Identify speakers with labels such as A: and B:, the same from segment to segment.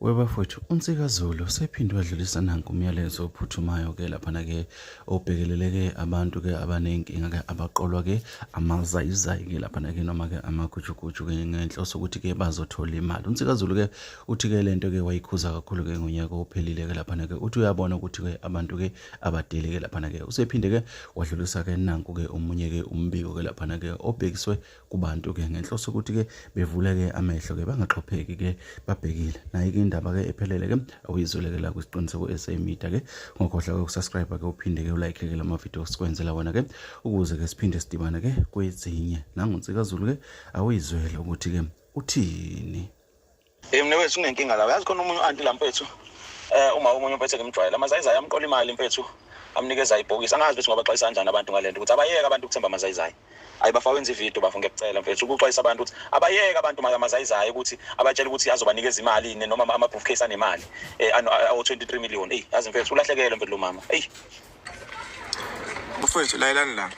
A: Webafowethu, uNsika Zulu sephinde wadlulisa nanku umyalezo ophuthumayo-ke laphana-ke obhekelele-ke abantu-ke abaney'nkinga-ke abaqolwa-ke amazayizayi-ke laphana-ke noma-ke amagujuguju-ke ngenhloso ukuthi-ke bazothola imali. UNsika Zulu-ke uthi-ke le nto-ke wayikhuza kakhulu-ke ngonyaka ophelile-ke laphana-ke uthi uyabona ukuthi-ke abantu-ke abadeli-ke laphana-ke usephinde-ke wadlulisa-ke nanku-ke omunye-ke umbiko-ke laphana-ke obhekiswe kubantu-ke ngenhloso ukuthi-ke bevuleke amehlo-ke bangaxhopheki-ke babhekile. Nayi-ke indaba-ke ephelele-ke awuyizwele-ke la kwisiqiniseko SA Media-ke. Ungakhohlwa-ke ukusubscribe-ke uphinde-ke ulike-ke la mavidiyo sikwenzela wona-ke ukuze-ke siphinde sidibane-ke kwezinye. Nangu Nsika Zulu-ke awuyizwele ukuthi-ke uthini.
B: Hey mnewethu kunenkinga la. Uyazi khona omunye u-anti la mfethu. Eh uma omunye mfethu ngimjwayele. Amazayizayi amqola imali mfethu. Amnikeza ibhokisi. Angazi mfethu ngoba xwayisa kanjani abantu ngalento ukuthi abayeke abantu ukuthemba amazayizayi. Hayi bafa wenza ivideo bafo ngiyakucela mfethu ukuxwayisa abantu ukuthi abayeke abantu amazayizayi ukuthi abatshela ukuthi azobanikeza imali noma ama briefcase anemali eh awo 23 million. Ey yazi mfethu ulahlekelwe mfethu lo mama. Ey
C: Bafowethu layelani la.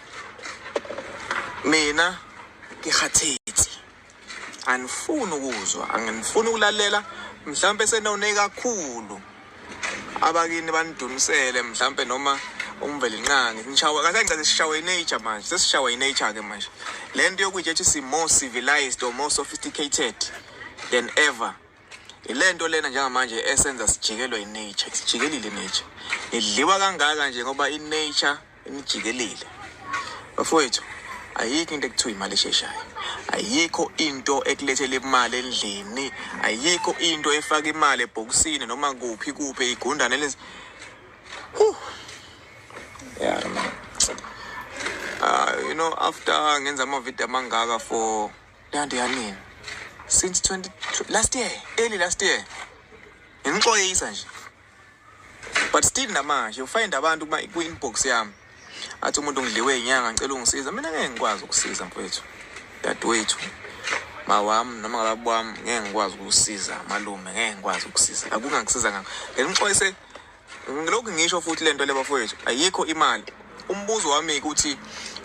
C: Mina ngikhathetse. Anifuni ukuzwa, anginifuni ukulalela, mhlampe senone kakhulu. Abakini banidunisele mhlampe noma uMvelinqangi. Nishawa kahle ngicela sishawe nature manje. Sesishawa nature ke manje. Le nto yokuthi si more civilized or more sophisticated than ever. Ilento lena njengamanje esenza sijikelwe i-nature, isijikelile i-nature. Nidliwa kangaka nje ngoba i-nature inijikelile. Bafowethu, ayikho into ekuthiwa imali esheshayo. Ayikho into ekulethela imali endlini. Ayikho into efaka imali ebhokisini noma kuphi kuphi igundane lezi. Huh. Yeah, man. After ngenza ama-video amangaka for leyanto yanini since 20 last year, early last year, ngimxwayisa nje, but still namanje you find abantu kwi-inbox yami athi umuntu ngidliwe inyanga, ngicela ungisiza. Mina ngeke ngikwazi ukusiza mfowethu, dadewethu, mawami noma ngababa wami, ngeke ngikwazi ukusiza, malume, ngeke ngikwazi ukusiza, akungangisiza ngakho. Ngimxwayise ngilokhu ngisho futhi lento le bafowethu, ayikho imali. Umbuzo wami ukuthi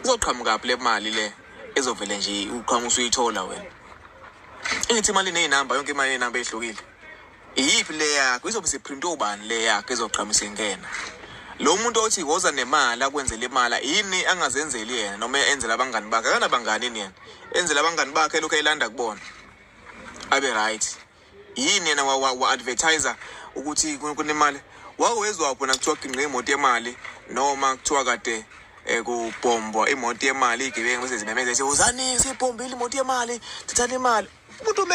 C: izoqhamukaphi le mali le ezovele nje uqhamuka usuyithola wena? Ingithi imali iney'namba, yonke imali iney'namba ey'hlukile. Iyiphi le yakho izobe isiprintwe ubani le yakho ezoqhamisa ingena? Lo muntu othi woza nemali akwenzele imali, yini angazenzeli yena noma enzele abangani bakhe? Akanabangani yini yena? Enzele abangani bakhe lokhu eyilanda kubona abe right. Yini yena wa-advertiser ukuthi kunemali? Wawezwa khona kuthiwa ginqe imoto yemali noma kuthiwa kade kubhombwa imoto yemali, iy'gebengu bese zimemeza zithi wozani siyibhombile imoto yemali, thathani imali. Umuntu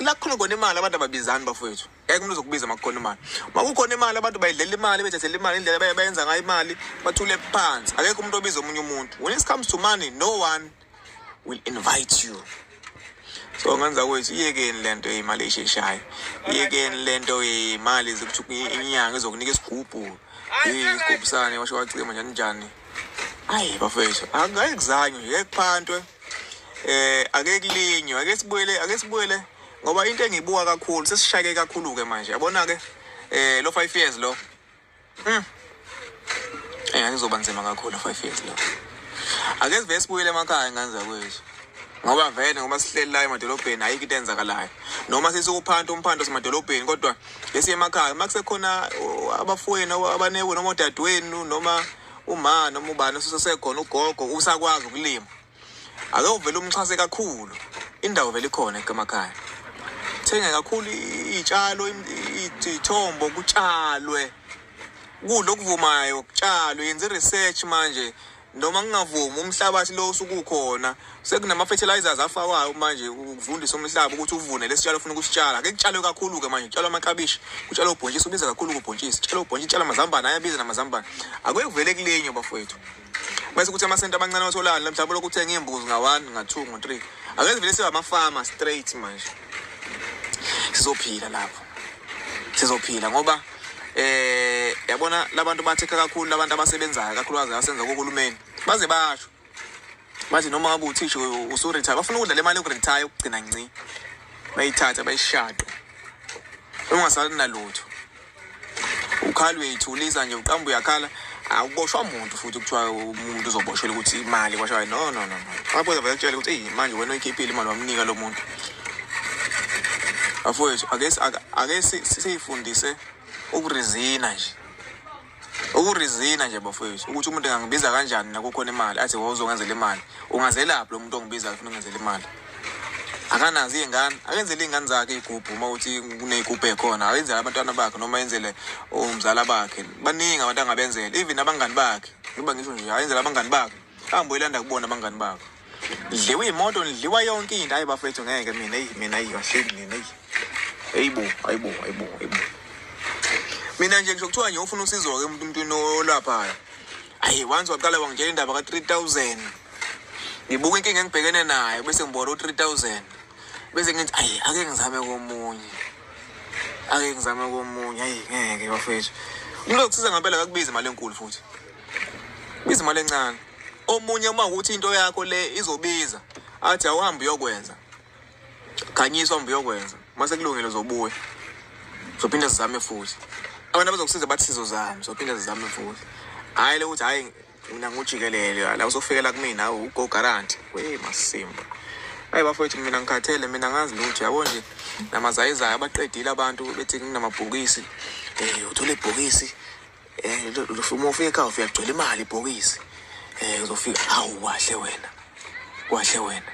C: la kukhona khona imali abantu ababizani bafowethu. Ngeke umuntu uzokubiza uma kukhona imali. Uma kukhona imali abantu bayidlela imali, bethathela imali, indlela bayenza ngayo imali, bathule phansi. Akekho umuntu obiza omunye umuntu. When it comes to money, no one will invite you. So ngenza kwethu, iyekeni lento yemali esheshayo, iyekeni lento yemali zokuthi inyanga izokunika isigubhu, isigubhu sane washo wacima njani njani. Ayi bafethu, angeke kuzanywe nje, kuphantwe ake kulinywe, ake sibuyele, ake sibuyele, ngoba into engiyibuka kakhulu sesishayeke kakhulu ke manje, yabona ke lo 5 years lo. Ngizoba nzima kakhulu 5 years lo. Ake sivele sibuyele emakhaya nganza kwethu. Ngoba vele ngoba sihleli la emadolobheni ayikho into eyenzakalayo. Noma sisukuphanta umphanto semadolobheni, kodwa lesiye emakhaya uma kusekhona abafowenu abanewe noma odadewenu noma uma noma ubani osesekhona, ugogo usakwazi ukulima, ake uvele umxhase kakhulu. Indawo vele ikhona emakhaya, thenge kakhulu iy'tshalo, iy'thombo, kutshalwe kudla okuvumayo, kutshalwe. Yenza i-research manje, noma kungavumi umhlabathi lo osukukhona, sekunama-fertilizers afakwayo manje ukuvundisa umhlaba ukuthi uvune lesitshalo ofuna ukusitshala. Ake kutshalwe kakhulu-ke manje, kutshalwe amaklabishi, kutshalwe ubhontshisi, ubiza kakhulu ubhontshisi, kutshalwe ubhontshisi, kutshalwe amazambane, ayabiza namazambane. Akuye kuvele kulinywe bafowethu. Bese kuthi amasenti amancane awatholayo mhlawumbe lokhu uthenga iy'mbuzi nga-1, nga-2, ngo-3, ake sivele sibe amafama straight manje, sizophila lapho, sizophila ngoba yabona labantu bathekha kakhulu, labantu abasebenzayo kakhulukazi abasebenza kuhulumeni, baze basho bathi noma ngabe uthisha usu-retire, bafuna ukudla le mali yoku-retire yokugcina ngci, bayithathe bayishaqe, ungasali nalutho, ukhala uyayithulisa nje, uqamba uyakhala, awuboshwa muntu futhi kuthiwa umuntu uzoboshelwa ukuthi imali kwasho. No, no, no, no, amaphoyisa vele akutshele ukuthi eyi manje wena uyikhiphile imali wamnika lo muntu. Bafowethu, ake siyifundise ukurizina nje, ukurizina nje bafowethu, ukuthi umuntu engangibiza kanjani nakukhona imali, athi wawuzongenzela imali. Ungazelaphi lo muntu ongibizayo ufuna ungenzela imali? Akanazo iy'ngane, akenzele iy'ngane zakhe iy'gubhu. Uma ukuthi kuney'gubhu ey'khona, akenzele abantwana bakhe noma enzele omzala bakhe. Baningi abantu angabenzela, even abangani bakhe. Ngiba ngisho nje, ayenzele abangani bakhe, ahambe uyelanda kubona abangani bakhe. Dliwa iy'moto, nidliwa yonke into. Hayi bafethu, ngeke mina, eyi mina, eyi kahleni mina, eyi eyibo, ayibo, ayibo, ayibo. Mina nje ngisho kuthiwa nje ufuna usizo-ke umuntu emntwini olaphayo. Ayi, once waqala wangitshela indaba ka-3000, ngibuka inkinga engibhekene nayo, bese ngibora u-3000, bese ngithi ayi, ake ngizame komunye, ake ngizame komunye. Ayi ngeke bafethu, umuntu ozokusiza ngempela akakubizi imali enkulu, futhi biza imali encane. Omunye uma ukuthi into yakho le izobiza, athi awuhambe uyokwenza, khanyiswa, uhambe uyokwenza, mase kulungile uzobuya, uzophinde sizame futhi. Abantu abazokusiza bathi sizozama, sizophinde sizame futhi. Hhayi le ukuthi hhayi mina ngujikelele la uzofikela kumina ugo guarantee we masimba. Hayi bafowethu, mina ngikhathele, mina ngazi lutho, yabo nje. Namazayizayi abaqedile abantu bethi kunamabhokisi, uthola ibhokisi, uma ufika ekhaya ufika kugcwele imali ibhokisi, uzofika, hawu kahle wena, kahle wena,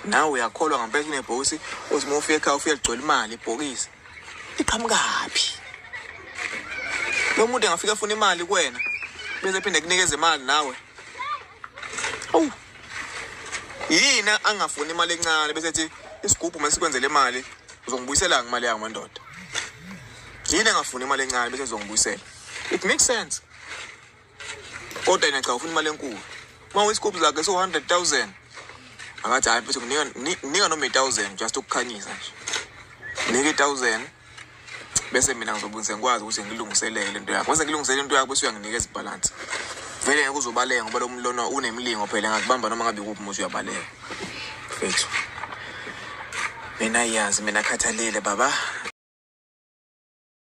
C: nawe uyakholwa ngempela kunebhokisi, uthi uma ufika ekhaya ufika kugcwele imali ibhokisi. Iqhamukaphi? Lo muntu engafika afuna imali kuwena bese phinde kunikeza imali nawe. Awu, yini angafuni imali encane bese ethi isigubhu masikwenzele imali, uzongibuyisela imali yami mandoda? Yini engafuni imali encane bese uzongibuyisela? It makes sense, kodwa yena cha, ufuna imali enkulu. Uma isigubhu zakhe so-100,000, akathi hhayi mfethu, nginika noma i-1000 just ukukhanyisa nje, nika i-1000, bese mina ngizobe sengikwazi ukuthi ngilungiselele into yakho. Mase ngilungiselele into yakho, bese uyanginikeza ibhalansi. Vele ngeke uzobaleka ngoba lo muntu lona unemlingo phela, engakubamba noma ngabe ikuphi, muthi uyabaleka. Mfethu, mina yazi, mina khathalile baba.